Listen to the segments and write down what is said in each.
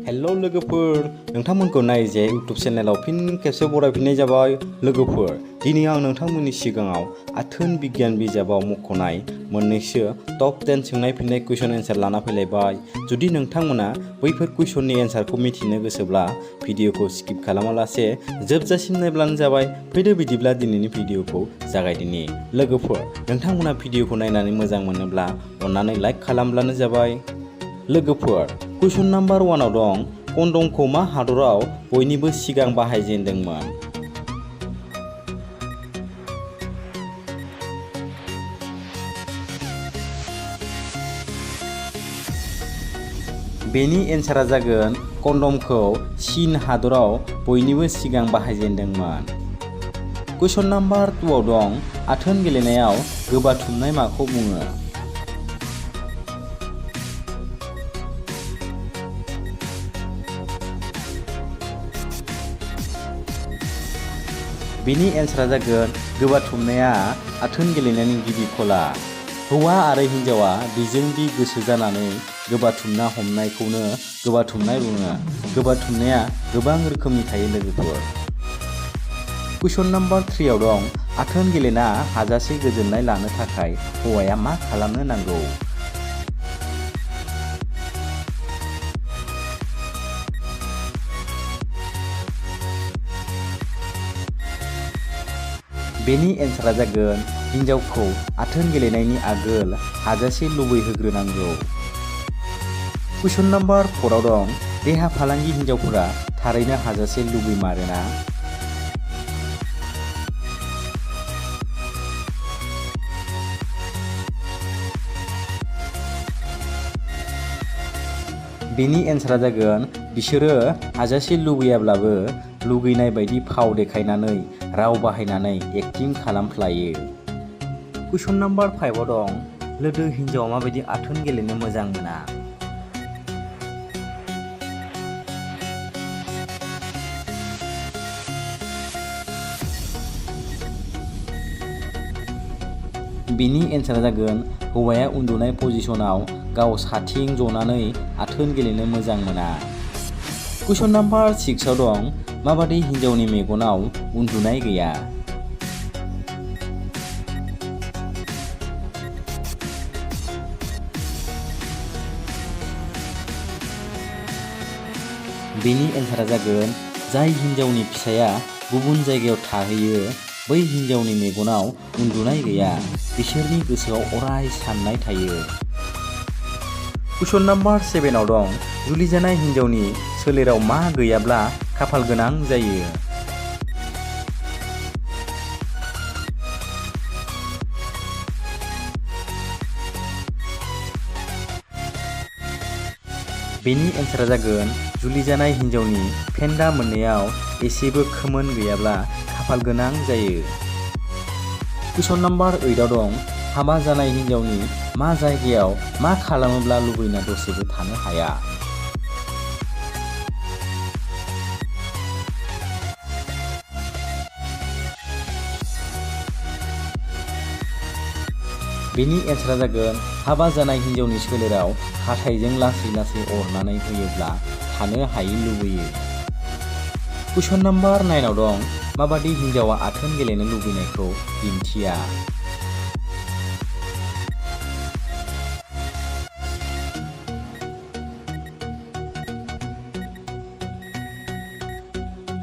Hello लोगोफोर नोंथांमोनखौ नाइजाया इउट्यूब चेनेलाव फिन खेबसे बरायफिननाय जाबाय। लोगोफोर दिनै आं नोंथांमोननि सिगाङाव आथोन बिगियान बिजाबाव मख'नाय मोननैसो टप 10 सोंनाय फिननाय कुइसन एन्सार लाना फैलायबाय। जुदि नोंथांमोना बैफोर कुइसननि एन्सारखौ मिथिनो गोसोब्ला भिडिअखौ स्किप खालामालासे जोबजासिम नायब्लानो जाबाय। फैदो बिदिब्ला दिनैनि भिडिअखौ जागायदिनि। लोगोफोर नोंथांमोना भिडिअखौ नायनानै मोजां मोनोब्ला अन्नानै लाइक खालामब्लानो जाबाय। लोगोफोर कुइसन नाम्बार 1 आव दं कन्डमखौ मा हादराव बयनिबो सिगां बाहायजेनदोंमोन? बेनि एन्सारा जागोन कन्डमखौ चीन हादराव बयनिबो सिगां बाहायजेनदोंमोन। कुइसन नाम्बार 2 आव दं आथोन गेलेनायाव गोबाथुमनाय माखौ बुङो? बेनि एन्सारा जागोन गोबाथुमनाया आथोन गेलेनायनि गिबि खला। हौवा आरो हिन्जावा बिजोंदि गोसो जानानै गोबाथुमना हमनायखौनो गोबाथुमनाय बुङो। गोबाथुमनाया गोबां रोखोमनि थायो लोगोफोर। कुइसन नाम्बार 3 आव दं आथोन गेलेना हाजासे गोजोननाय लानो थाखाय हौवाया मा खालामनो नांगौ? बेनि एन्सारा जागोन हिन्जावखौ आथोन गेलेनायनि आगोल हाजासे लुबैहोग्रोनांगौ। कुइसन नाम्बार 4 आव दं देहा फालांगि हिन्जावफोरा थारैनो हाजासे लुबैमारोना? बेनि एन्सारा जागोन बिसोरो हाजासे लुबैयाब्लाबो लुगैनाय बायदि फाव देखायनानै राव बाहायनानै एक्टिं खालामफ्लायो। कुइसन नाम्बार 5 आव दं लोदो हिन्जावा माबायदि आथोन गेलेनो मोजां मोना? बेनि एन्सारा जागोन हौवाया उन्दुनाय पजिशनाव गाव साथिं जनानै आथोन गेलेनो मोजां मोना। कुइसन नाम्बार 6 आव दं माबादि हिन्जावनि मेगनाव उन्दुनाय गैया? बेनि एन्सारा जागोन जाय हिन्जावनि फिसाया गुबुन जायगायाव थाहैयो बै हिन्जावनि मेगनाव उन्दुनाय गैया, बिसोरनि गोसोआव अराय साननाय थायो। कुइसन नाम्बार 7 आव दं जुलि जानाय हिन्जावनि सोलेराव मा गैयाब्ला खाफाल गोनां जायो? बेनि एन्सारा जागोन जुलि जानाय हिन्जावनि फेन्दा मोननैयाव एसेबो खोमोन गैयाब्ला खाफाल गोनां जायो। कुइसन नाम्बार 8 आव दं हाबा जानाय हिन्जावनि मा जायगायाव मा खालामोब्ला लुबैना दसेबो थानो हाया? बेनि एन्सारा जागोन हाबा जानाय हिन्जावनि सोलेराव हाथाइजों लासै लासै अरनानै होयोब्ला थानो हायै लुबैयो। कुइसन नाम्बार 9 आव दं माबादि हिन्जावा आथोन गेलेनो लुबैनायखौ दिन्थिया?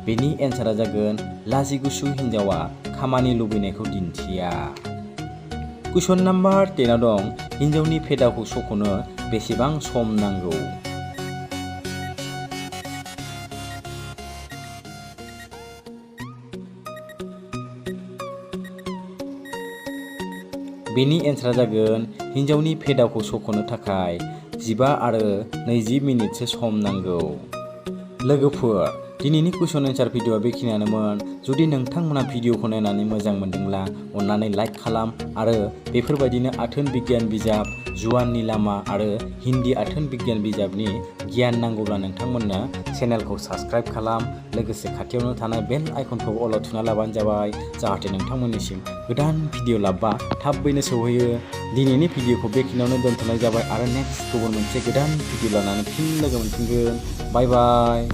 बेनि एन्सारा जागोन लाजिगुसु हिन्जावा खामानि लुबैनायखौ दिन्थिया। कुइसन नाम्बार 10 आव दं हिन्जावनि फेदाखौ सख'नो बेसेबां सम नांगौ? बेनि एन्सारा जागोन हिन्जावनि फेदाखौ सख'नो थाखाय 15 आरो 20 मिनिटसो सम नांगौ। लोगोफोर दिनैनि कुइसन एन्सार भिडिअआ बेखिनियानोमोन। जुदि नोंथांमोना भिडिअखौ नायनानै मोजां मोनदोंब्ला अन्नानै लाइक खालाम आरो बेफोरबायदिनो आथोन बिगियान बिजाब, जुवाननि लामा आरो हिन्दी आथोन बिगियान बिजाबनि गियान नांगौब्ला नोंथांमोननो चेनेलखौ साबस्क्राइब खालाम। लोगोसे खाथियावनो थानाय बेल आइकनखौ अलाव थुना लाबानो जाबाय, जाहाथे नोंथांमोननिसिम गोदान भिडिअ लाबबा थाबैनो सौहैयो। दिनैनि भिडिअखौ बेखिनियावनो दोनथ'नाय जाबाय आरो नेक्स्ट गुबुन मोनसे गोदान भिडिअ लानानै फिन लोगो मोनफिनगोन। बाय बाय।